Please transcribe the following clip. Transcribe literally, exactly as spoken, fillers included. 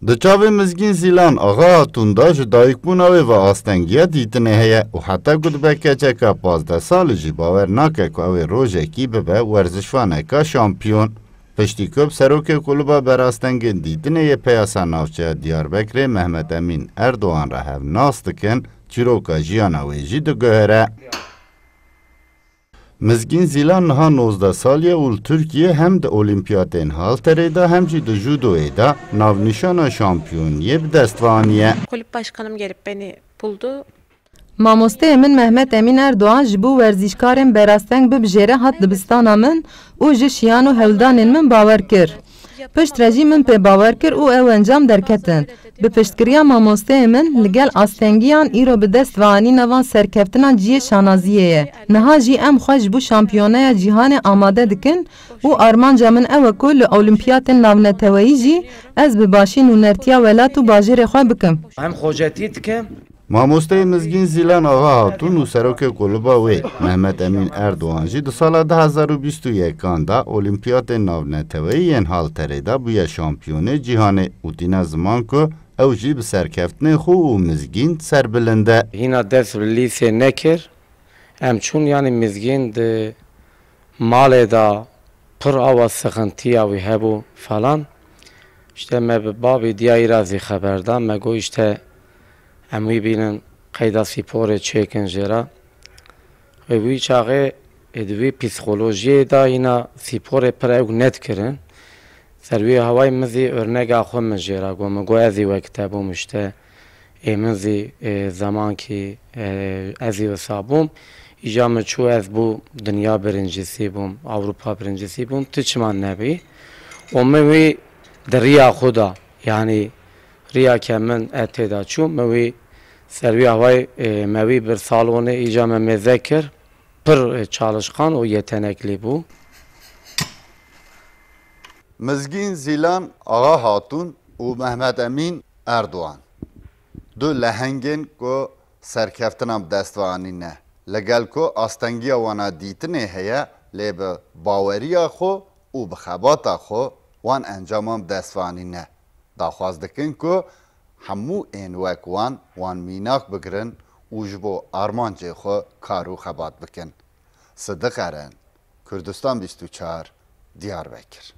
Di çavê Mizgîn Zîlan Axa Hatûn de ji dayikbûna wê ve astengiya dîtinê heye û heta ku dibe keçeka pazdeh salî jî bawer nake ku ew ê rojekî bibe werzişvaneka şampiyon. Piştî ku bi serokê Kuluba Berastengên Dîtinê yê Peyasa Navçeya Diyarbekirê Mehmet Emîn Erdogan re hev nas dikin, çîroka jiyana wê jî diguhere. Mizgîn Zîlan niha nozdeh salî ye û li Tirkiyê hem di Olîmpiyatên Halterê de hem jî di judoyê de navnîşana şampiyoniyê bi dest ve aniye. Kulüp başkanım gelip beni buldu. Mamosteyê min Mehmet Emîn Erdogan ji bo werzîşkarên berasteng bibijêre hat dibistana min û ji şiyan û hewldanên min bawer kir. Piştre jî min pê bawer kir û ew encam derketin. Bi piştgiriya mamosteyê min, li gel astengiyan îro bi dest ve anîna van serkeftinan cihê şanaziyê ye. Niha jî em xwe ji bo şampiyoneya cîhanê amade dikin û armanca min ew e ku li Olîmpiyatên navneteweyî jî ez bi başî nûnertiya welat û bajêrê xwe bikim. Em xocetî dikim. Mamosteyê Mizgîn Zîlan Axa Hatûn û serokê Kuluba wê, Mehmet Emîn Erdogan jî di sala du hezar û bîst û yekan de Olîmpiyatên Navneteweyî yên Halterê de bûye şampiyonê cîhanê û tîne ziman ku ew jî bi serkeftinê xwe û Mizgîn serbilind e. Hîna dest bi lîsê nekir. Em çûn, yanî Mizgîn di malê de pir awa sixintiya wî hebû falan. Îşte me bi babî diyayî ra zî xeber da. Me got, îşte em wî bînin qeyda sîporê çêkin jê re. Wê wî çaxê, e, di wî psîkolojiyê de hîna sîporê pir ewk nedikirin. Ser wî hawayî min zî örnega xwe min jê re got. Min got, ez zî wek te bûm, îşte ê min zî, e, zemankî, e, ez zî wisa bûm. Îca min çû, ez bû dinya birincisi bûm, Ewropa birincisi bûm, tu çima nebî? Û min wî di riya xwe da, yanî riya ke min e tê de çû, min wî ser wî hawayî, e, me wî bir salonê, îca me mêze kir, pir, e, çalışkan û yeteneklî bû. Mizgîn Zîlan Axa Hatûn û Mehmet Emîn Erdogan, du lehengên ku serkeftinan bi dest ve anîne, li gel ku astengiya wana dîtinê heye, lê bi baweriya xwe û bi xebata xwe wan encaman bi dest ve anîne. Daxwaz dikin ku hemû ên wek wan, wan mînak bigirin û ji bo armancê xwe kar û xebat bikin. Sidiq Eren, Kurdistan bîst û çar, Diyarbekir.